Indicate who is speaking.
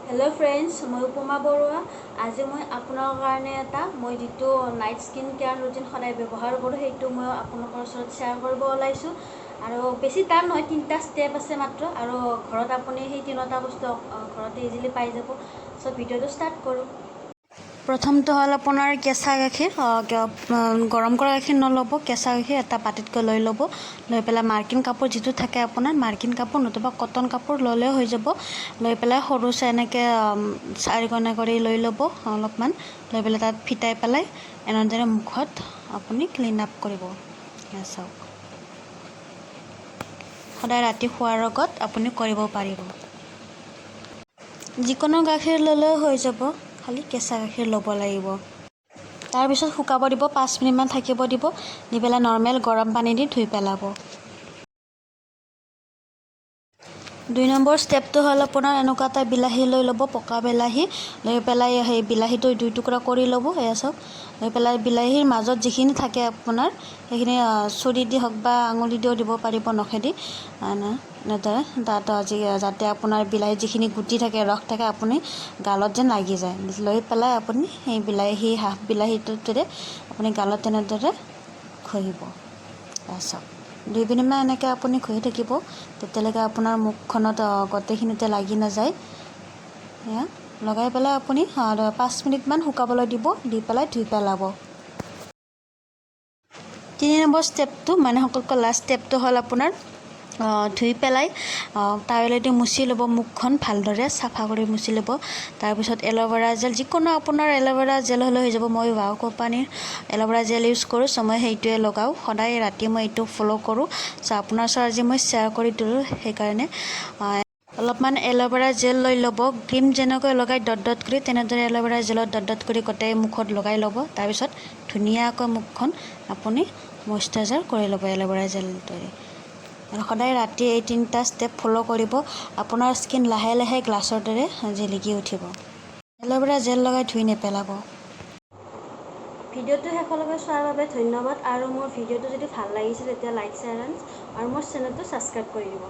Speaker 1: Hello' friends, মই উপমা বৰুৱা। আজি মই আপোনাৰ কাৰণে এটা মই যিটো নাইট স্কিন কেয়াৰ ৰুটিন সদায় ব্যৱহাৰ কৰোঁ, সেইটো মই আপোনালোকৰ ওচৰত শ্বেয়াৰ কৰিব ওলাইছোঁ। আৰু বেছি টান নহয়, তিনিটা ষ্টেপ আছে মাত্ৰ। আৰু ঘৰত আপুনি সেই তিনিটা বস্তু ঘৰতে ইজিলি পাই যাব। চ' ভিডিঅ'টো ষ্টাৰ্ট কৰোঁ। প্ৰথমটো হ'ল আপোনাৰ কেঁচা গাখীৰ। গৰম কৰা গাখীৰ নল'ব, কেঁচা গাখীৰ এটা বাতিতকৈ লৈ ল'ব। লৈ পেলাই মাৰ্কিন কাপোৰ যিটো থাকে আপোনাৰ, মাৰ্কিন কাপোৰ নতুবা কটন কাপোৰ ল'লেও হৈ যাব। লৈ পেলাই সৰু চাই এনেকৈ চাৰিকোণা কৰি লৈ ল'ব অলপমান। লৈ পেলাই তাত ফিটাই পেলাই এনেদৰে মুখত আপুনি ক্লিন আপ কৰিব। চাওক, সদায় ৰাতি শোৱাৰ আগত আপুনি কৰিব পাৰিব। যিকোনো গাখীৰ ল'লেও হৈ যাব, খালি কেঁচা গাখীৰ ল'ব লাগিব। তাৰপিছত শুকাব দিব, 5 মিনিটমান থাকিব দিব। দি পেলাই নৰ্মেল গৰম পানী দি ধুই পেলাব। 2 নম্বৰ ষ্টেপটো হ'ল আপোনাৰ এনেকুৱা এটা বিলাহী লৈ ল'ব, পকা বিলাহী লৈ পেলাই সেই বিলাহীটো দুই টুকুৰা কৰি ল'ব। এয়া চাওক, লৈ পেলাই বিলাহীৰ মাজত যিখিনি থাকে আপোনাৰ, সেইখিনি চুৰি দি হওক বা আঙুলি দিও দিব পাৰিব, নখেদি এনেদৰে তাত যাতে আপোনাৰ বিলাহীত যিখিনি গুটি থাকে, ৰস থাকে, আপুনি গালত যেন লাগি যায়। লৈ পেলাই আপুনি সেই বিলাহী হাফ বিলাহীটোৰে আপুনি গালত তেনেদৰে ঘঁহিব। চাওক, 2 মিনিটমান এনেকৈ আপুনি ঘঁহি থাকিব, তেতিয়ালৈকে আপোনাৰ মুখখনত গোটেইখিনিতে লাগি নাযায়। এয়া লগাই পেলাই আপুনি 5 মিনিটমান শুকাবলৈ দিব, দি পেলাই ধুই পেলাব। 3 নম্বৰ ষ্টেপটো, মানে সকলোতকৈ লাষ্ট ষ্টেপটো হ'ল আপোনাৰ ধুই পেলাই টাৱেলেদি মুচি ল'ব মুখখন, ভালদৰে চাফা কৰি মুচি ল'ব। তাৰপিছত এল'ভেৰা জেল, যিকোনো আপোনাৰ এল'ভেৰা জেল হ'লে হৈ যাব। মই ৱাও কোম্পানীৰ এল'ভেৰা জেল ইউজ কৰোঁ, চ' মই সেইটোৱে লগাওঁ সদায়। ৰাতি মই এইটো ফ'ল' কৰোঁ। চ' আপোনাৰ ওচৰত আজি মই শ্বেয়াৰ কৰি দিলোঁ সেইকাৰণে। অলপমান এল'ভেৰা জেল লৈ ল'ব। ক্ৰীম যেনেকৈ লগাই ডট ডট কৰি, তেনেদৰে এল'ভেৰা জেলত ডট ডট কৰি গোটেই মুখত লগাই ল'ব। তাৰপিছত ধুনীয়াকৈ মুখখন আপুনি মইশ্চাৰাইজাৰ কৰি ল'ব এল'ভেৰা জেলটোৰে। আৰু সদায় ৰাতি এই তিনিটা ষ্টেপ ফ'ল' কৰিব, আপোনাৰ স্কিন লাহে লাহে গ্লাছৰ দৰে জিলিকি উঠিব। এল'ভেৰা জেল লগাই ধুই নেপেলাব।
Speaker 2: ভিডিঅ'টো শেষলৈকে চোৱাৰ বাবে ধন্যবাদ। আৰু মোৰ ভিডিঅ'টো যদি ভাল লাগিছে, তেতিয়া লাইক, শ্বেয়াৰ আৰু মোৰ চেনেলটো ছাবস্ক্ৰাইব কৰি দিব।